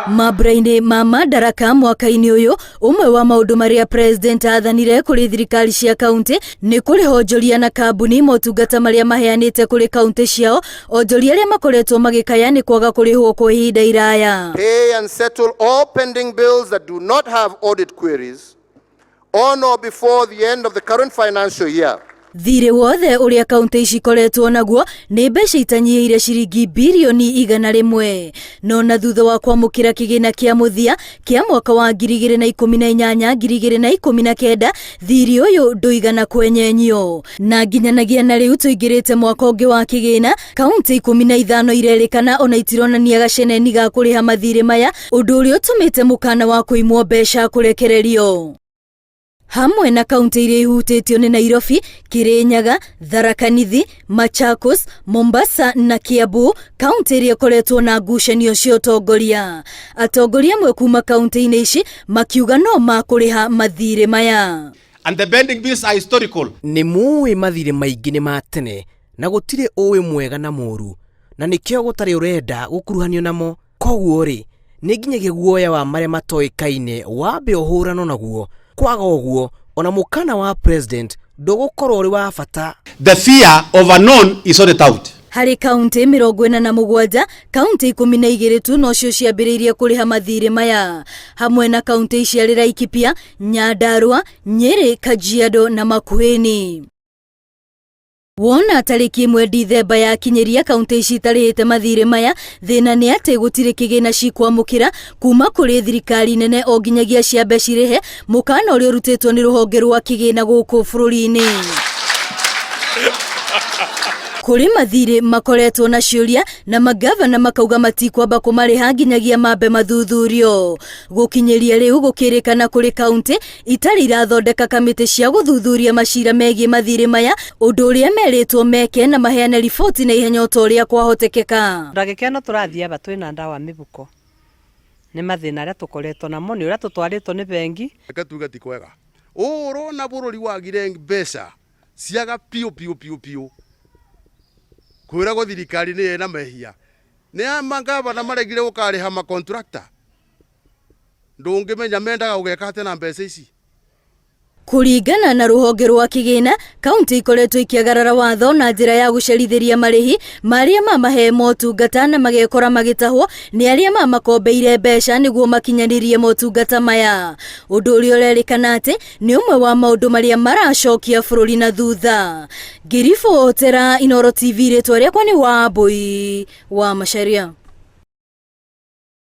Mambura-inĩ ma Madaraka mwaka-inĩ ũyũ, ũmwe wa maũndũ marĩa president athanire kũrĩ thirikari cia kaunti nĩ kũrĩha onjoria na kambuni motungata marĩa maheanĩte kũrĩ kaunti ciao, onjoria arĩa makoretwo magĩkaya nĩ kwaga kũrĩhwo kwa ihinda iraya. Pay and settle all pending bills that do not have audit queries on or before the end of the current financial year. Thirĩ wothe ũrĩa kaunti ici ikoretwo naguo nĩ mbeca itanyihĩire ciringi birioni 100. No na thutha wa kwamũkĩra kĩgĩna kĩa mũthia kĩa mwaka wa 2018 2019, thirĩ ũyũ ndũigana kwenyenyio. Na nginyanagia na rĩu tũingĩrĩte mwaka ũngĩ wa kĩgĩna, kaunti 15 irerĩkana ona itironania gaceneni ga kũrĩha mathirĩ maya, ũndũ ũrĩa ũtũmĩte mũkana wa kũimwo mbeca kũrekererio. Hamwe na kaunti iria ihutĩtio nĩ Nairobi, Kirinyaga, Tharaka Nithi, Machakos, Mombasa na Kiambu, kaunti iria ikoretwo na ngucanio cia ũtongoria. Atongoria amwe kuma kaunti-inĩ ici makiuga no makũrĩha mathirĩ maya. And the pending bills are historical. Nĩ mũĩ mathirĩ maingĩ nĩ ma tene na gũtirĩ ũĩ mwega na mũũru, na nĩkĩo gũtarĩ ũrenda gũkuruhanio namo. Koguo rĩ, nĩ nginyagia guoya wa marĩa matoĩkaine wambe ũhũrano naguo. Kwaga ũguo, ona mũkana wa president ndũgũkorwo ũrĩ wa bata. The fear of unknown is sorted out. Harĩ kaunti 47, kaunti 12 tu nocio ciambĩrĩirie kũrĩha mathirĩ maya. Hamwe na kaunti ici arĩ Laikipia, Nyandarua, Nyeri, Kajiado na Makueni. Wona tarĩki 1 Dithemba yakinyĩria kaunti ici itarĩhĩte mathirĩ maya, thĩna nĩ atĩ gũtirĩ kĩgĩna cikwamũkĩra kuma kũrĩ thirikari nene o nginyagia ciambe cirĩhe mũkana ũrĩa ũrutĩtwo nĩ rũhonge rwa kĩgĩna gũkũ bũrũri-inĩ. Kũrĩ mathirĩ makoretwo na ciũria na magavana makauga matikwamba kũmarĩha nginyagia mambe mathuthurio. Gũkinyĩria rĩu gũkĩrĩkana kũrĩ kaunti itarĩ irathondeka kamĩtĩ cia gũthuthuria macira megiĩ mathirĩ maya, ũndũ ũrĩa merĩtwo meke na maheane riboti na ihenya o ta ũrĩa kwahotekeka. Ndagĩka ĩno tũrathiĩ aba twĩna ndawa mĩhuko nĩ mathĩna arĩa tũkoretwo namo nĩ ũrĩa tũtwarĩtwo nĩ bengi. Reke tuge ti kwega ũũ ũrona bũrũri wagire mbeca ciaga piũ piũ piũ piũ, kwĩragwo thirikari nĩ ĩna mehia, nĩ magavana maregire gũkarĩha makontrakta, ndũngĩmenya mendaga gũgeka atĩa na mbeca ici. Kũringana na rũhonge rwa kĩgĩna, kaunti ikoretwo ikĩagarara watho na njĩra ya gũcerithĩria marĩhi marĩa mamahe motungata na magekora magĩtahwo nĩ arĩa mamakombeire mbeca nĩguo makinyanĩrie motungata maya. Ũndũ ũrĩa ũrerĩkana atĩ nĩ ũmwe wa maũndũ marĩa maracokia bũrũri na thutha. Ngĩribotera Inooro TV, rĩtwa rĩakwa nĩ Wambui wa Macharia.